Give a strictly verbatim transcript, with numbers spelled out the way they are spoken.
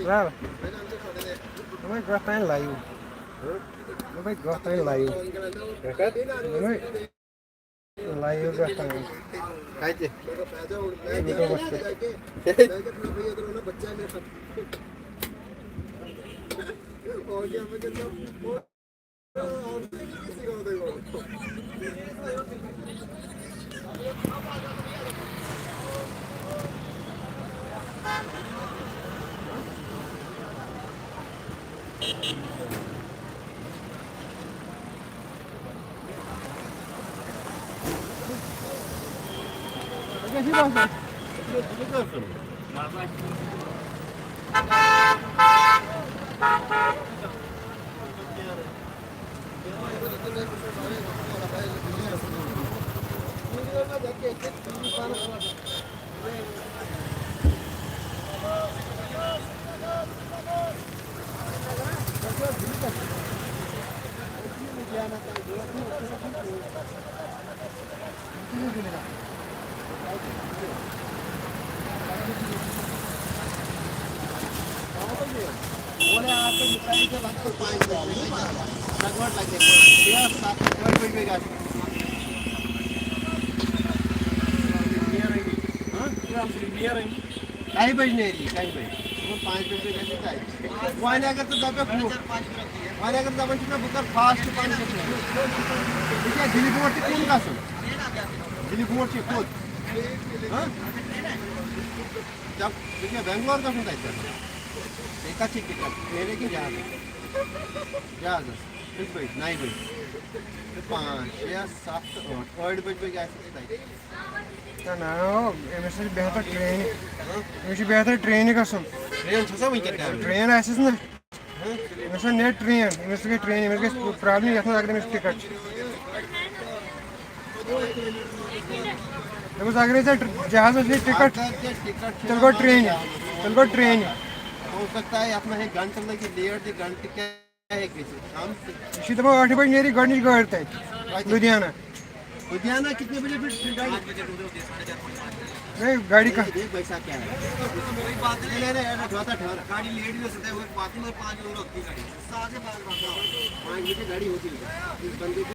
سر، دوٚپمَے گۄڈٕ تام لایِو۔ دوٚپمَے گۄڈٕ تام لایِو۔ دوٚپمَے لایِو گۄڈٕ تام۔ کَتہِ؟ YouTubeَس پٮ۪ٹھ۔ ڈاے بجہِ نیرِ یہِ، ڈاے بجہِ۔ صُبحن پانٛژِ بجہِ گژھِ تَتہِ۔ وۄنۍ اگر ژٕ دَپکھ ہُہ، وۄنۍ اگر ژٕ دَپان چھُکھ نہ بہٕ کَرٕ fast پَہَن، ژےٚ کیٛاہ دِلہِ برونٛٹھ چھُ کُن گژھُن؟ دِلہِ برونٛٹھ چھُ کوٚت؟ ہاں؟ ژےٚ، ژےٚ چھُیا بنگلور گژھُن تَتہِ پٮ۪ٹھ؟ تیٚلہِ کَتھ چھِ ٹِکٹ؟ ٹرٛینہِ کِنہٕ جہازَس؟ جہازَس۔ کٔژِ بجہِ؟ نَیہِ بجہِ۔ پانٛژھ، شےٚ، سَتھ تہٕ ٲٹھ۔ ٲٹھِ بجہِ بجہِ آسہِ ژٕ تَتہِ۔ نہ، نہ، أمِس چھِ بہتر ٹرٛینہِ۔ أمِس چھِ بہتر ٹرٛینہِ گژھُن۔ ٹرٛین چھےٚ سا وٕنکٮ۪ن ٹرٛین؟ ٹرٛین آسٮ۪س نہ۔ أمِس چھےٚ نیٹ ٹرٛین، أمِس گٔے ٹرٛین، أمِس گژھِ پرٛابلِم یَتھ منٛز اگر أمِس ٹِکٹ چھِ۔ دوٚپُس اگرے ژےٚ ٹر-، جہازَس چھِ ٹِکٹ، اگر ژےٚ ٹِکٹ چھِ تیٚلہِ گوٚو ٹرٛینہِ، تیٚلہِ گوٚو ٹرٛینہِ۔ ہو سکتا ہے یَتھ منٛز ہیٚکہِ گنٹہٕ لٔگِتھ، لیٹ تہِ گنٹہٕ کیٛاہ ہیٚکہِ گٔژھِتھ؟ ہم یہِ چھِ دَپان ٲٹھِ بجہِ نیرِ گۄڈٕنِچ گٲڑۍ تَتہِ، لُدھیانہ۔ لدھیانہ کتنے بجے پھر گاڑی؟ نہیں، گاڑی کا۔ دیکھ بھائی صاحب کیا ہے۔ نہیں، نہیں، نہیں، نہیں، تھوڑا سا ٹھہر۔ گاڑی لیٹ بھی ہو سکتا ہے، وہ پارکنگ میں پانچ بجے ہوتی ہے گاڑی۔ پانچ بجے گاڑی ہوتی ہے۔ اس بندے کو